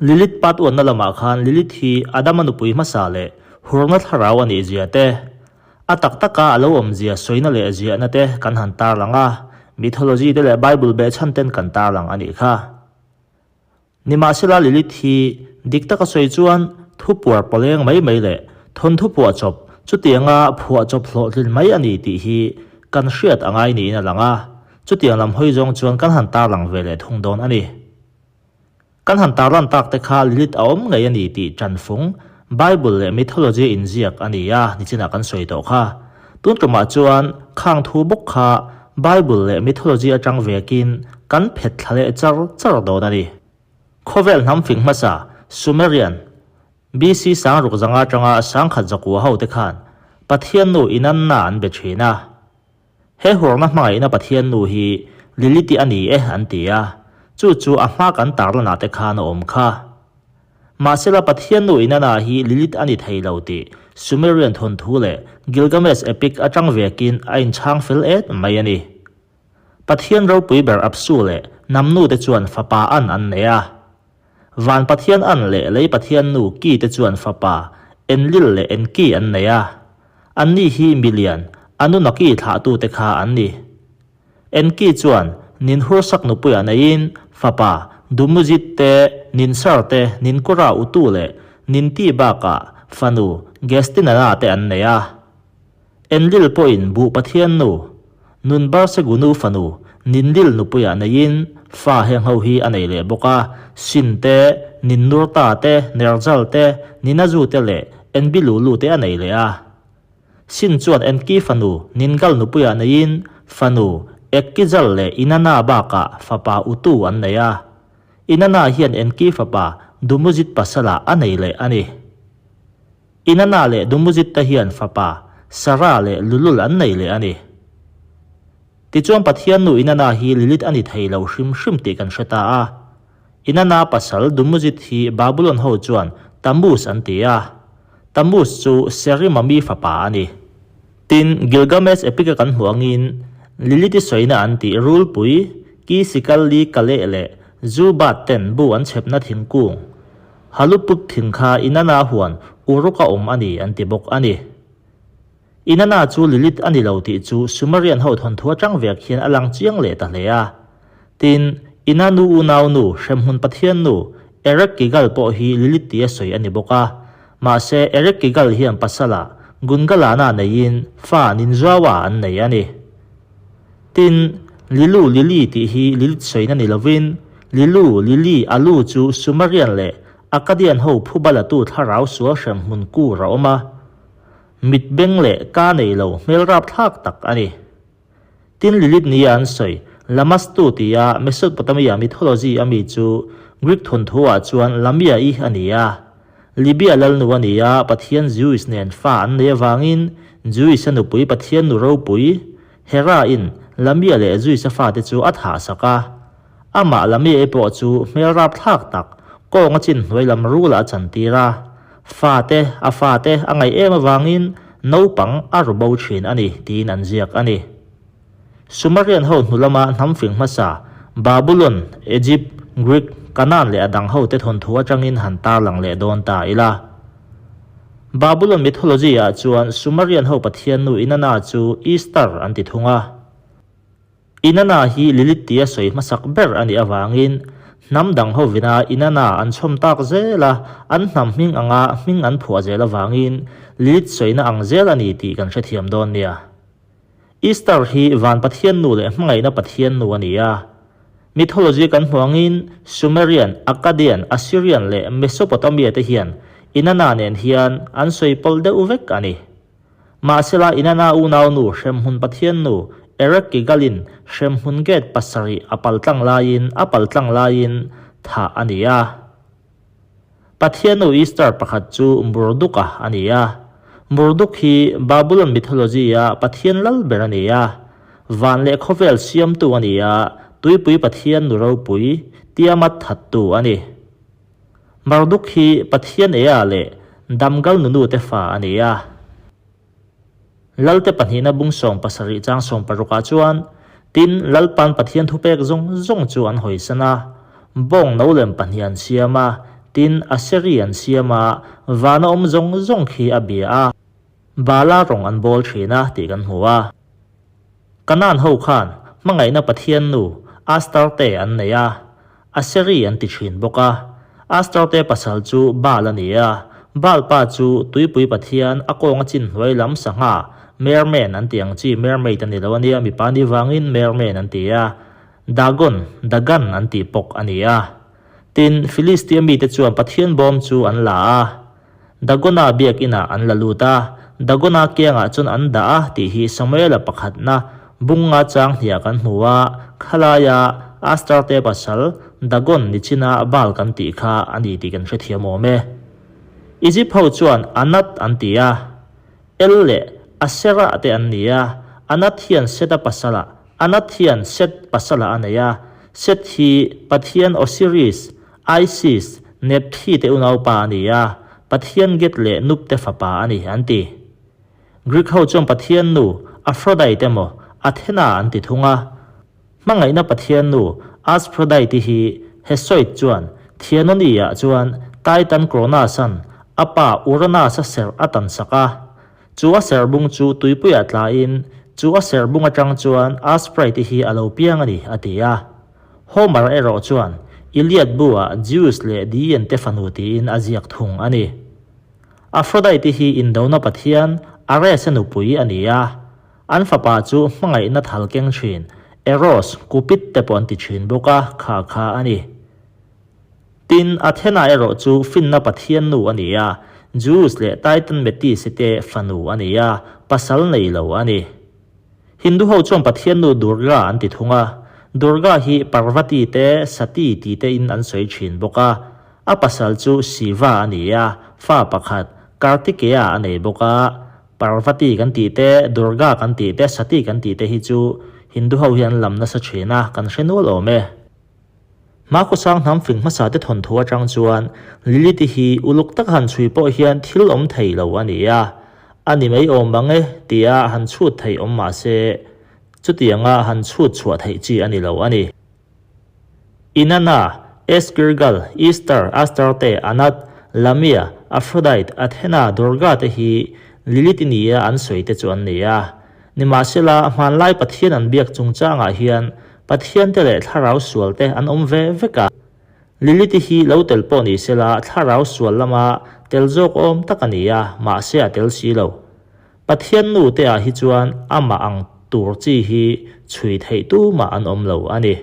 Lilith part one na lamah khan Lilith hi Adama nupui hmasa leh hurna thlarau a nih zia te, a tak taka a lo awm zia sawina leh ziahna te kan han tarlang a, mythology te leh Bible behchhan ten kan tarlang a nih kha. Nimahsela Lilith hi dik taka sawi chuan thu puar pawleng mai mai leh thawnthu phuahchawp chutianga phuahchawp hlawhtlin mai a ni tih hi kan hriat a ngai niin a lang a, chutiang lam hawi zawng chuan kan han tarlang ve leh thung dawn a ni. Kan han tarlan tak te kha Lilith a awm ngei a ni tih ṭanfung Bible leh mythology inziak a ni a, nichinah kan sawi tawh kha. Tun tumah chuan khang thu bawk kha Bible leh mythology atang vekin kan phet thla leh char char dawn a ni. Khawvel hnam fing hmasa Sumerian, BC sangruk zanga atanga sangkhat zakua ho te khan Pathian nu Inanna an be thin a. He hurna hmangaihna Pathian nu hi Lilith-i a ni e an ti a, chu chu a hma kan tarlanah te khan a awm kha. Mahsela Pathian nu Inanna hi Lilith a ni thei lo tih Sumerian thawnthu leh Gilgamesh epic atang vekin a inchhang fel et mai a ni. Pathian ropui ber Apsu leh Namnu te chuan fapa An an nei a. Van Pathian An leh Lei Pathian nu Ki te chuan fapa Enlil leh Enki an nei a. Anni hi milian Anunnaki thlahtute kha an ni. Enki chuan Ninhursak nupuia neiin fapa Dumuzit te, Ninsar te, Ninkura Utu leh Ninti bakah fanu Gestinana te an nei a. Enlil pawhin Buh Pathian nu, Nunbarsegunu fanu Ninlil nupuia neiin fa heng ho hi a nei leh bawk a, Sin te, Ninnurta te, Nerjal te, Ninazu te leh Enbilulu te a nei leh a. Sin chuan Enki fanu Ningal nupuiah neiin fanu Ekkijal leh Inanna bakah fapa Utu an nei a. Inanna hian Enki fapa Dumuzit pasalah a nei leh a ni. Inanna leh Dumuzit te hian fapa Sara leh Lulul an nei leh a ni. Tichuan Pathian nu Inanna hi Lilith a ni thei lo hrim hrim tih kan hre ta a. Inanna pasal Dumuzit hi Babulon ho chuan Tammuz an ti a. Tammuz chu Serimami fapa a ni. Tin, Gilgamesh epic-a kan hmuh angin Lilith-i sawina an tih rulpui, ki sikal li kaleh leh Zubat ten bu an chhepna thingkung, Halupup thing kha Inanna huan Uruk-a awm a ni an ti bawk a ni. Inanna chu Lilith a ni lo tih chu Sumerian ho thawnthu atang vek hian a lang chiang leh ta hle a. Tin, Inanu unaunu, hremhmun pathian nu, Erek Kigal pawh hi Lilith tia sawi a ni bawk a. Mahse, Erek Kigal hian pasala Gungalana neiin fa Ninzuawa an nei a ni. Tin, Lilu, Lili tih hi Lilith sawina ni lovin, Lilu, Lili, Alu chu Sumerian leh Akkadian ho phubalatu thlarau sual hremhmun kur a awm a. Mit beng leh ka nei lo hmel rapthlak tak a ni. Tin Lilith nia an sawi, Lamastu tia Mesopotamia mythology a mi chu Greek thawnthu ah chuan Lamia-i a ni a. Libya lalnu a ni a, pathian Zeus nen fa an nei avangin Zeus-a nupui pathian nu ropui, Hera-in Lamia leh Zeus-a fate chu a thah sak a. Amah Lamia-i pawh chu hmel rapthlak tak, kawng a chin hnuai lam rulah a chantir a. Fate, a fate a ngaih em avangin naupang a ru bo thin a ni tiin an ziak a ni. Sumerian ho hnu lama hnam fing hmasa Babulon, Egypt, Greek, Canaan leh a dang hote thawnthu atangin han tarlang leh dawn ta ila. Babulon mythology ah chuan Sumerian ho pathian nu Inanna chu Ishtar an ti thung a. Inanna hi Lilith tia sawi hmasak ber a nih avangin hnam dang hovina Inanna an chhawm tak zel a, an hnam hming anga hming an phuah zel avangin Lilith sawina ang zel a ni tih kan hrethiam dawn nia. Ishtar hi van pathian nu leh hmangaihna pathian nu a ni a. Mythology kan hmuh angin Sumerian, Akkadian, Assyrian leh Mesopotamia te hian Inanna nen hian an sawi pawlh deuh vek a ni. Mahsela Inanna unaunu hremhmun pathian nu Erek Kigalin hremhmun gate pasarih a paltlang laiin a paltlang laiin thah a ni a. Pathiannu Ishtar pakhat chu Murduka a ni a. Murduk hi Babulon mythology-a pathian lal ber a ni a. Van leh khawvel siamtu a ni a, tuipui pathian nu ropui Tiamat thattu a ni. Marduk hi Pathian Ea leh Damgal nunu te fa a ni a. Lalte pahnihna bung 17 chang 60 ah chuan, Tin, Lalpan Pathian thupek zawng zawng chu an hawisan a, bawng no lem pahnih an siam a, Tin, Aseri an siam a, vana awm zawng zawng khi a bia a, Baala rawng an bawl thin a tih kan hmu a. Kanaan ho khan hmangaihna pathian nu Astarte an nei a, Aseri an ti thin bawk a. Astarte pasal chu Baal a ni a, Baal pa chu tuipui pathian a kawnga chin hnuai lam sangha merman an tih ang chi mermaid a ni lo a nia, mipa ni vangin merman an ti a, Dagon, Dagan an tih pawk a ni a. Tin, Filistia mite chuan Pathian bawm chu an la a, Dagona biakinah an la lut a, Dagona kiangah chuan an dah a tih hi Samuela pakhatna bunga chang hniah kan hmu a, khalaia Astarte pasal Dagon ni china Baal kan tih kha a ni tih kan hrethiam awm e. Egypt ho chuan Anat an ti a, El leh Asherah te an ni a, Anat hian Seta pasalah Anat hian Seth pasalah a nei a, Seth hi pathian Osiris, Isis, Nepthi te unaupa a ni a, pathian Get leh Nup te fapa a ni, an ti. Greek ho chuan pathian nu Aphrodite emaw Athena an ti thung a. Hmangaihna pathian nu Asprodite hi Hesoid chuan Thianoni-ah chuan Titan Cronus-a'n a pa Uranus-a serh a tansak a, Chu a serbung chu tuipuiah tlain, chu a serbung atang chuan Asprite hi a lo piang a ni, a ti a. Homer erawh chuan Iliad bu-ah Zeus leh Dian te fanu tiin a ziak thung a ni. Aphrodite hi indona pathian Ares-a nupui a ni a, an fapa chu hmangaihna thal keng thin Eros, Cupid te pawh an ti thin bawk a, kha kha a ni. Tin, Athena erawh chu finna pathian nu a ni a, Zeus leh Titan Metis-i te fanu a ni a, pasal nei lo a ni. Hindu ho chuan pathian nu Durga an ti thung a, Durga hi Parvati te Sati ti te in an sawi thin bawk a, a pasal chu Shiva a ni a, fa pakhat Kartikeya a nei bawk a, Parvati kan tih te, Durga kan tih te, Sati kan tih te hi chu Hindu ho hi an lam nasa thin a, kan hre nual awm e. Hmakhawsang hnam fing hmasa te thawnthu atang chuan Lilith-i hi uluk taka han chhui pawh hian thil awm thei lo a ni a, a ni mai awm ang e tia han chhut theih awm mah se chutianga han chhut chhuah theih chi a ni lo a ni. Inanna, Eskirgal, Ishtar, Astarte, Anat, Lamia, Aphrodite, Athena, Durga te hi Lilith-i nia an sawi te chu an ni a. Nimahsela, hmanlai Pathian an biak chungchangah hian Pathiante leh thlarau sualte an awm ve vek a. Lilith-i hi lo tel pawh ni sela thlarau sual lama tel zawk awm tak a ni a, mahse a tel si lo. Pathian nu te ah hi chuan amah ang tur chi hi chhui theih tumah an awm lo a ni.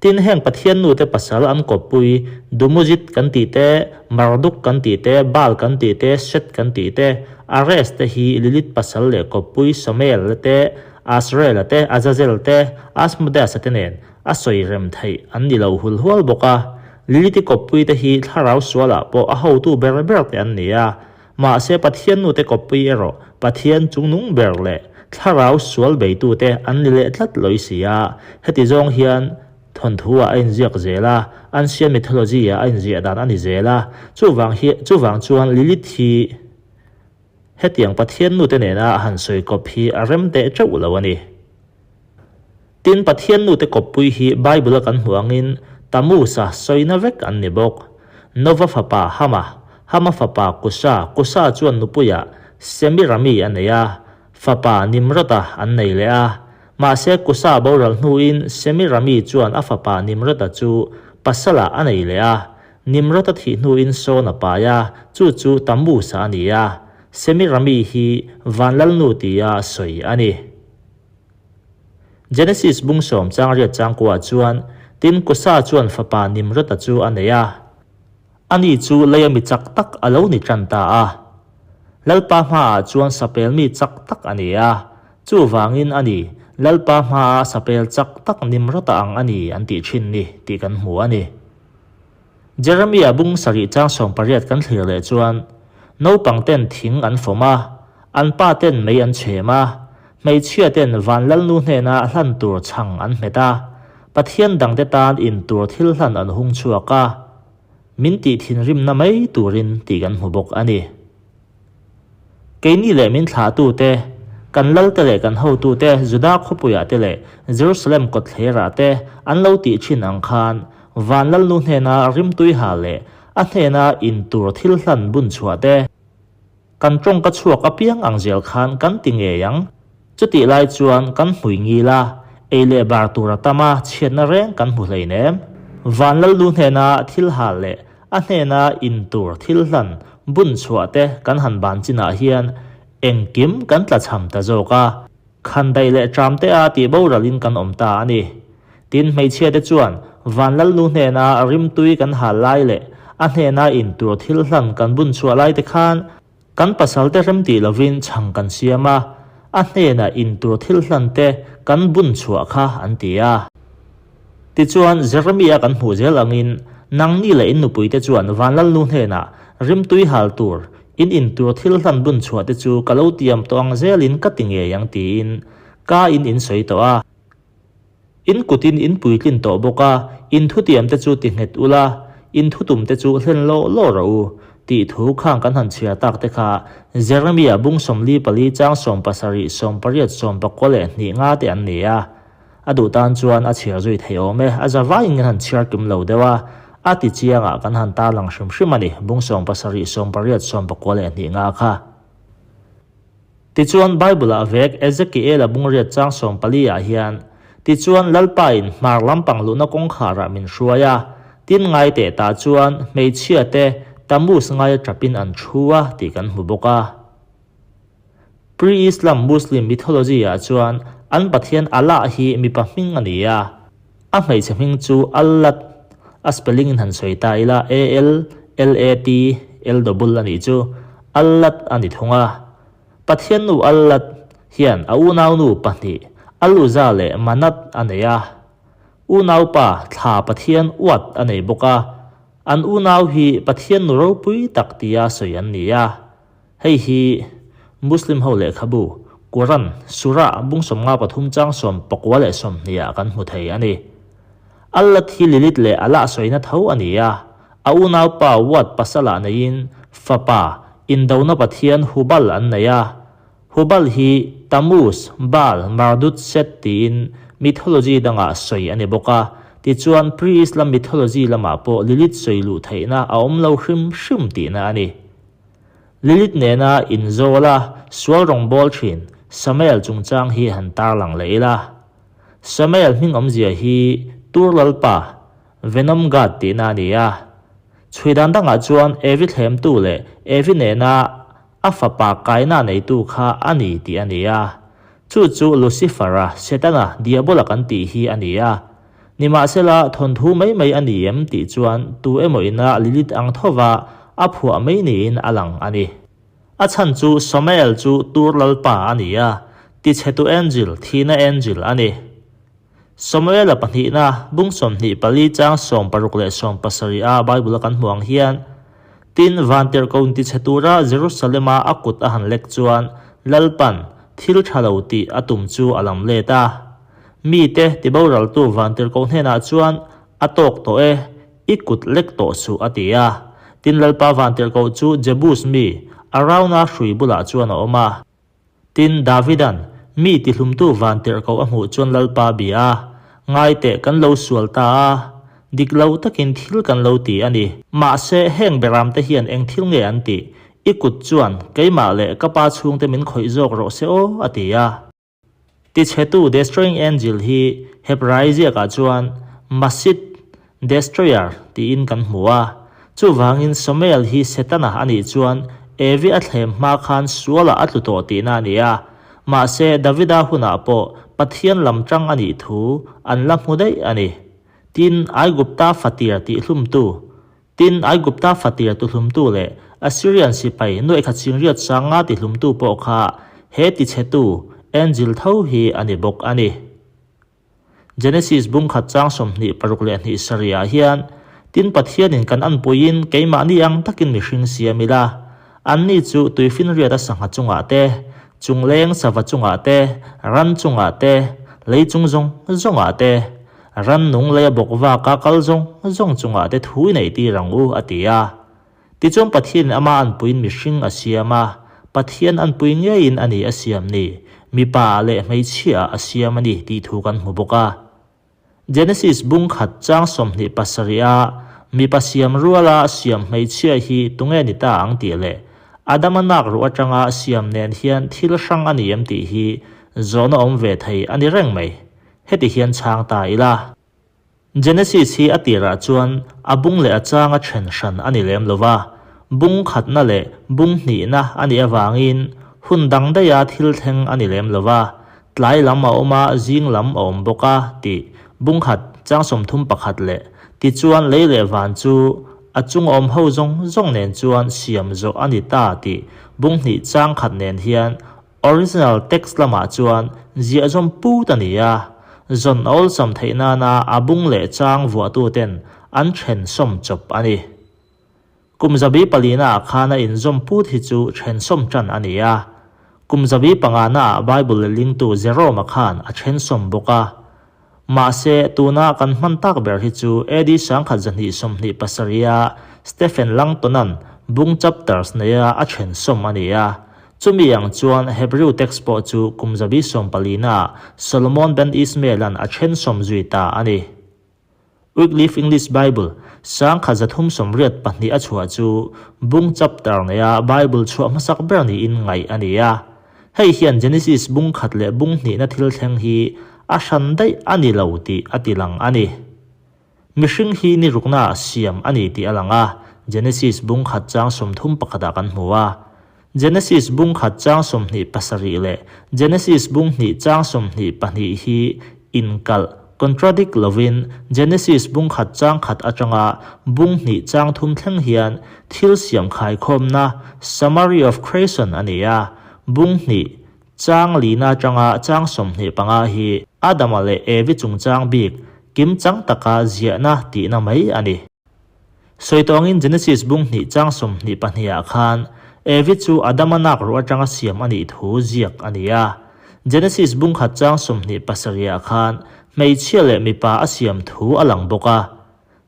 Tin, heng Pathian nute pasal an kawppui, Dumuzid kan tih te, Marduk kan tih te, Baal kan tih te, Seth kan tih te, Ares te hi Lilith pasal leh kawppui Samael te, Asrael-a te, Azazel te, Asmodeus-a te nen a sawi rem theih an ni lo hul hual bawk a. Lilith-i kawppui te hi thlarau sualah pawh a hotu ber ber te an ni a, Mahse Pathian nute kawppui erawh Pathian chungnung ber leh thlarau sual beitute an ni leh tlat lawih si a, heti zawng hian thawnthu-ah a inziak zel a, ancient mythology-ah a inziah dan a ni zel a, chuvang hi chuvang chuan Lilith hi hetiang Pathian nute nena han sawi kawp hi a rem teh teuh lo a ni. Tin, Pathian nute kawppui hi Bible-a kan hmuh angin Tammuz-a sawina vek an ni bawk. Nova fapa Hama, Hama fapa Kusa, Kusa chuan nupuiah Semirami a nei a, fapa Nimrod-a an nei leh a. Mahse, Kusa boral hnuin Semirami chuan a fapa Nimrod-a chu pasalah a nei leh a. Nimrod-a thih hnuin sawn a pai a, chu chu Tammuz-a a ni a. Semirami hi Vanlalnu tia sawi a ni. Genesis bung sawm changriat changkuah chuan tin Kusa chuan fapa Nimrod-a chu a nei a. Ani chu leia mi chak tak a lo ni tan ta a. Lalpa hmaah chuan sapel mi chak tak a ni a, chuvangin a ni, Lalpa hmaah sapel chak tak Nimrod-a ang a ni an tih thin ni tih kan hmu a ni. Jeremia bung sarih chang 18 kan thlir leh chuan, Naupang ten thing an fawm a, an pa ten mei an chhem a, hmeichhia ten van lalnu hnena hlan tur chhang an hmet a, Pathian dangte tan in tur thil hlan an hung chhuak a, min tih thinrimna mai turin tih kan hmu bawk a ni. Keini leh min thlahtute, kan lalte leh kan hotute Juda khawpuiah te leh Jerusalem kawtthlerah te an lo tih thin ang khan, van lalnu hnena rimtui hal leh. a hnena in tur thil hlan bun chhuah te, kan tawngka chhuak apiang ang zel khan kan ti ngei ang. Chutih lai chuan kan hmui ngil a, ei leh bar tur a tam a, chhiatna reng kan hmu hleinem. Vanlallu hnena thil hal leh a hnena in tur thil hlan bun chhuah te kan han ban chinah hian engkim kan tlachham ta zawk a. Khandaih leh ṭam te a tih boralin kan awm ta a ni. Tin, hmeichhia te chuan Vanlalnu hnena rimtui kan hal lai leh a hnena in tur thil hlan kan bun chhuah lai te khan kan pasal te remtih lovin chhang kan siam a, a hnena in tur thil hlan te kan bun chhuah kha an ti a. Tichuan, Jeremia kan hmuh zel angin nangni leh in nupui te chuan Vanlalnu hnenah rimtui hal tur In intur thil hlan bun chhuah te chu ka lo tiam tawh ang zelin ka ti ngei ang tiin ka in in sawi tawh a. In kutin in puitlin tawh bawk a, in thutiam te chu ti nghet ula, in thutum te chu hlen law law rawh u, tih thu khang kan han chhiar tak te kha Jeremia bung 44 chang 70 80 19 leh hnih nga te an ni a. A duh tan chuan a chhiar zui thei awm e, a za vaiin kan han chhiar kim lo deuh a, a ti chiangah kan han tarlang hrim hrim a ni, bung 70, 80, 90 leh hnih nga kha. Tichuan Bible-ah vek Ezekiel-a bungriat chang 14 ah hian, Tichuan Lalpain hmar lampang luhna kawngkharah min hruai a, tin ngai teh tah chuan hmeichhia te Tammuz ngaia tapin an thu a tih kan hmu bawk a. Pre-Islam Muslim mythology-ah chuan an pathian Allah hi mipa hming a ni a, a hmeichhe hming chu Allat, a spelling in han sawi ta ila A-L-L-A-T, L double a nih chu, Allat a ni thung a. Pathian nu Allat hian a unaunu pahnih Al-Uzza leh Manat a nei a. Unaupa thla pathian Uat a nei bawk a, an unau hi pathian nu ropui tak tia sawi an ni a. Hei hi Muslim ho lehkhabu, Quran, Surah bung 53 chang 19 leh 20 ah kan hmu thei a ni. Allah thi Lilith leh Allah sawina tho a ni a, a unaupa Wad pasalah neiin fapa indona pathian Hubal an nei a. Hubal hi Tammuz, Baal, Mardut, Set tiin mythology dangah sawi a ni bawk a, tichuan pre-Islam mythology lamah pawh Lilith sawi luh theihna a awm lo hrim hrim tihna a ni. Lilith nena inzawl a sual rawngbâwl ṭhin Samael chungchâng hi han tarlang leh ila. Samael hming awmzia hi Tur Lalpa, Venom God tihna a ni a. Chhui dan dangah chuan Evi thlemtu leh Evi nena a fapa kaina neitu kha a ni tih a ni a. Chu chu Lucifer-a, Setana, Diabola kan tih hi a ni a. Nimahsela, thawnthu mai mai a ni em tih chuan tu emaw ina Lilith ang thova a phuah mai niin a lang a ni. A chhan chu Samael chu Tur Lalpa a ni a, tichhetu angel, thihna angel a ni. Samuela pahnihna, bung 24 chang 60 leh 70 a Bible-a kan hmuh ang hian, Tin, vantirhkoh intichhe tura Jerusalem-a a kut a han lek chuan Lalpan thil tha lo tih a tum chu a lam let a. Mite tiboraltu vantirhkoh hnenah chuan, A tawk tawh e, i kut lek tawh suh, a ti a. Tin, Lalpa vantirhkoh chu Jebus mi, Arauna hrui bulah chuan a awm a. Tin, Davidan mi tihlumtu vantirhkoh a hmuh chuan Lalpa bia a, Ngai teh, kan lo sual ta a, dik lo takin thil kan lo ti a ni. Mahse, heng beramte hian eng thil nge an tih? I kut chuan keimah leh ka pa chhungte min khawih zawk rawh se aw, a ti a. Tichhetu Destroying Angel hi Hebrai ziakah chuan Masit, Destroyer, tiin kan hmu a. Chuvangin Samuel hi Setana a nih chuan Evi a thlem hma khan sualah a tlu tawh tihna a ni a. Mahse Davida hunah pawh Pathian lam tang a nih thu an la hmu daih a ni. Tin, Aigupta fatir tihhlumtu Tin, Aigupta fatir tuhlumtu leh Assyrian sipai nuaihkhat singriat sanga tihlumtu pawh kha he tichhetu angel tho hi a ni bawk a ni. Genesis bung khat chang 26 leh hnih sarihah hian, Tin, Pathianin kan anpuiin keimahni ang takin mihring siam ila, anni chu tuifinriata sangha chungah te, chungleng sava chungah te, ran chungah te, lei chung zawng zawngah te, Rannung lei a bawk vaka kal zawng zawng chungah te thu i neih tir ang u, a ti a. Tichuan Pathianin ama anpuiin mihring a siam a, Pathian anpui ngeiin a ni a siam ni, mipa ah leh hmeichhia ah a siam a ni tih thu kan hmu bawk a. Genesis bung khat chang 27 a. Mipa siam ruala siam hmeichhia hi tunge ni ta ang tih leh Adama nak ruh atanga siam nen hian thil hrang a ni em tih hi zawhna awm ve thei a ni reng mai. Heti hian chhang ta ila. Genesis hi a tirah chuan a bung leh a changa then hran a ni lem lo va, bung khatna leh bung hnihna a nih avangin hun dang daiha thil thleng a ni lem lo va, tlai lam a awm a, zing lam a awm bawk a tih bung khat chang 31 leh tichuan lei leh van chu a chung awm ho zawng zawng nen chuan siam zawh a ni ta tih bung hnih chang khat nen hian Original text lamah chuan ziahzawm put a ni a, zawn a awlsam theih nana a bung leh chang vuahtuten an then sawm chawp a ni. Kum zabi palinaah khan a inzawm put hi chu then sawm tan a ni a, kum zabi panganaah Bible lehlingtu Jerome-a khan a then sawm bawk a. Mahse, tuna kan hman tak ber hi chu AD 1227-a Stephen Langton-a'n bung chapters neia a then sawm a ni a. Chumi ang chuan Hebrew text pawh chu kum zabi sawmpalinaah Solomon ben Ismael-a'n a then sawm zui ta a ni. Wycliffe English Bible 1382 a chhuah chu bung chapter neia Bible chhuah hmasak ber niin ngaih a ni a. Hei hian Genesis bung khat leh bung hnihna thil thleng hi a hran daih a ni lo tih a tilang a ni. Mihring hi ni ruknaah siam a ni tih a lang a, Genesis bung khat chang 31 ah kan hmu a. Genesis bung khat chang 27 leh Genesis bung hnih chang 22 hi inkalh, contradict, lovin Genesis bung khat chang khat atanga bung hnih chang thum thleng hian thil siam khaikhawmna, summary of creation, a ni a. Bung hnih chang lina atanga chang 25 hi Adama leh Evi chungchang bik kimchang taka ziahna tihna mai a ni. Sawi tawngin Genesis bung hnih chang 22 ah khan Evi chu Adama nak ruh atanga siam a nih thu ziak a ni a. Genesis bung khat chang 27 ah khan hmeichhia leh mipa a siam thu a lang bawk a.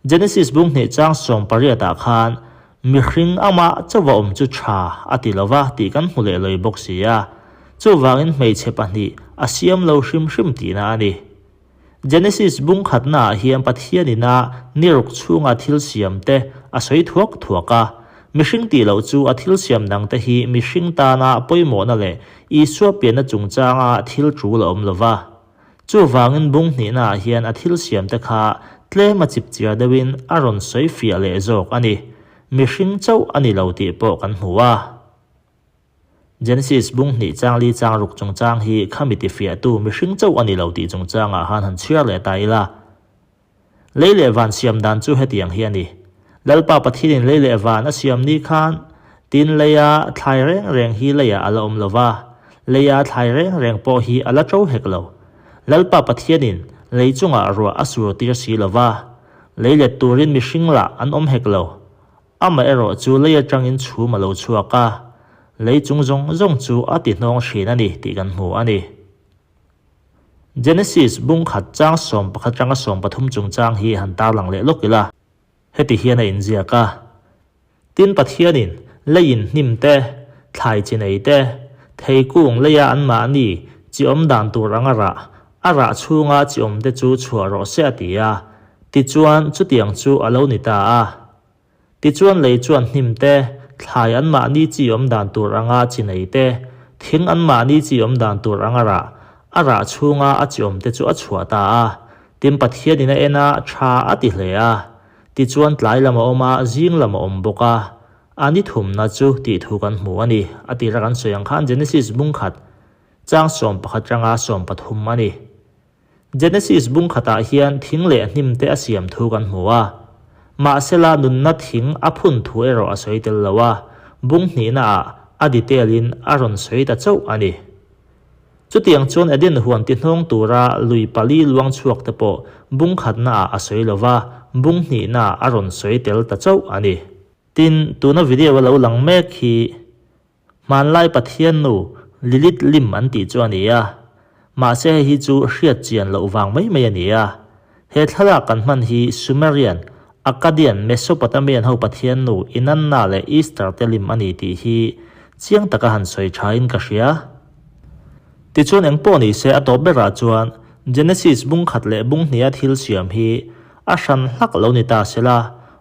Genesis bung hnih chang 18 ah khan mihring amah chauha awm chu tha a ti lova tih kan hmu leh lawi bawk si a. Chuvangin hmeichhe pahnih a siam lo hrim hrim tihna a ni. Genesis bung khatnaah hian Pathianin a ni ruk chhunga thil siam te a sawi thuak thuak a. Mihring tih loh chu a thil siam dang te hi mihring tana pawimawhna leh Isua pianna chungchanga thil tul a awm lo va. Chuvangin bung hnihnaah hian a thil siam te kha tlem a chipchiar deuhin a rawn sawi fiah leh zawk a ni. Mihring chauh a ni lo tih pawh kan hmu a. Genesis bung hnih chang li chang ruk chungchang hi khami tifiahtu mihring chauh a ni lo tih chungchangah han han chhiar leh ta ila. Lei leh van siam dan chu hetiang hi a ni. Lalpa Pathianin lei leh van a siam ni khan tin leia thlai reng reng hi leiah a la awm lo va, leia thlai reng reng pawh hi a la to hek lo. Lalpa Pathianin lei chungah ruah a sur tir si lo va, lei let turin mihring lah an awm hek lo. Amaherawh chu lei atangin chhum a lo chhuak a, lei chung zawng zawng chu a ti hnawng thin a ni tih kan hmu a ni. Genesis bung khat chang 11 atanga 13 chungchang hi han tarlang leh lawk ila, heti hian a inziak a, Tin Pathianin leiin hnim te, thlai chi nei te, theikung leia anmahni chi awm dan tur anga rah, a rah chhunga chi awm te chu chhuah rawh se a ti a, tichuan chutiang chu a lo ni ta a. Tichuan lei chuan hnim te, thlai anmahni chi awm dan tur anga chi nei te, thing anmahni chi awm dan tur anga rah, a rah chhunga a chi awm te chu a chhuah ta a. Tin Pathianin a en a, tha a ti hle a. Tichuan tlai lam a awm a, zing lam a awm bawk a. A ni thumna chu tih thu kan hmu a ni. A tira kan sawi ang khan Genesis bung khat chang 11 atanga 13 a ni. Genesis bung khatah hian thing leh hnim te a siam thu kan hmu a. Mahsela nunna thing a phun thu erawh a sawi tel lo a, bung hnihnaah a detail in a rawn sawi ta chauh a ni. Chutiang chuan Eden huan ti hnawng tura lui pali luang chhuak te pawh bung khatnaah a sawi lo va, bung hnihnaah a rawn sawi tel ta chauh a ni. Tin, tuna video a lo lang mek hi Hmanlai Pathian nu Lilith lim an tih chu a ni a, mahse hei hi chu hriat chian loh vang mai mai a ni a. He thlalak kan hman hi Sumerian, Akkadian, Mesopotamian ho Pathian nu Inanna leh Ishtar te lim a ni tih hi chiang taka han sawi thain ka hria. Tichuan engpawh ni se a tawp berah chuan Genesis bung khat leh bung hniha thil siam hi a hran hlak lo ni ta sela.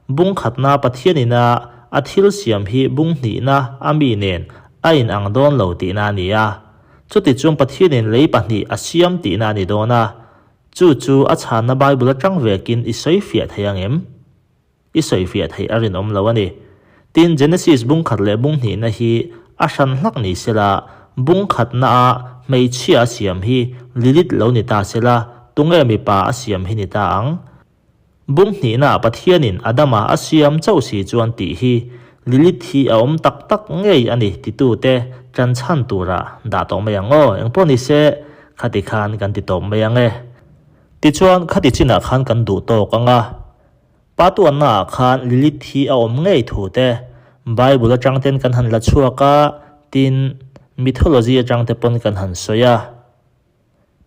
Bung khatna Pathian ina a thil siam hi bung hnihna a mi nen a in ang dawn lo tihna a ni a. Chuti chuan Pathianin lei pahnih a siam tihna a ni dawn a. Chu chu a chhanna Bible atang vekin i sawi fiah thei ang em? I sawi fiah theih a rinawm lo a ni. Tin, Genesis bung khat leh bung hnihna hi a hran hlak ni sela, bung khatnaa hmeichhia a siam hi Lilith lo ni ta sela, tunge mipa a siam hi ni ta ang? Bung hnihnaah Pathianin Adama a siam chauh si chuan tih hi Lilith hi a awm tak tak ngei a ni titute ṭan chhan turah dah tawh mai ang aw. Engpawh ni se, khati khan kan ti tawp mai ang e. Tichuan, khati chinah khan kan duh tawk ang a. Pa tuannaah khan Lilith hi a awm ngei thu te Bible aṭang ten kan han la chhuak a, tin, mythology aṭang te pawn kan han sawi a.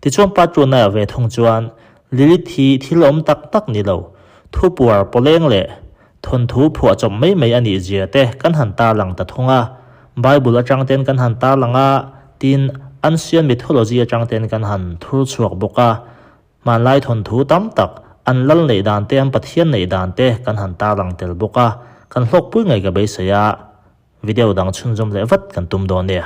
Tichuan Pa Tuannaia ve thung chuan Lilith hi thil awm tak tak ni lo, thu puar pawleng leh thawnthu phuahchawp mai mai a nih zia te kan han tarlang ta thung a. Bible atang ten kan han tarlang a, tin ancient mythology atang ten kan han thur chhuak bawk a. Hmanlai thawnthu tam tak, an lal neih dan te, an Pathian neih dan te kan han tarlang tel bawk a, kan hlawkpui ngei ka beisei a, video dang chhunzawm leh vat kan tum dawn nia.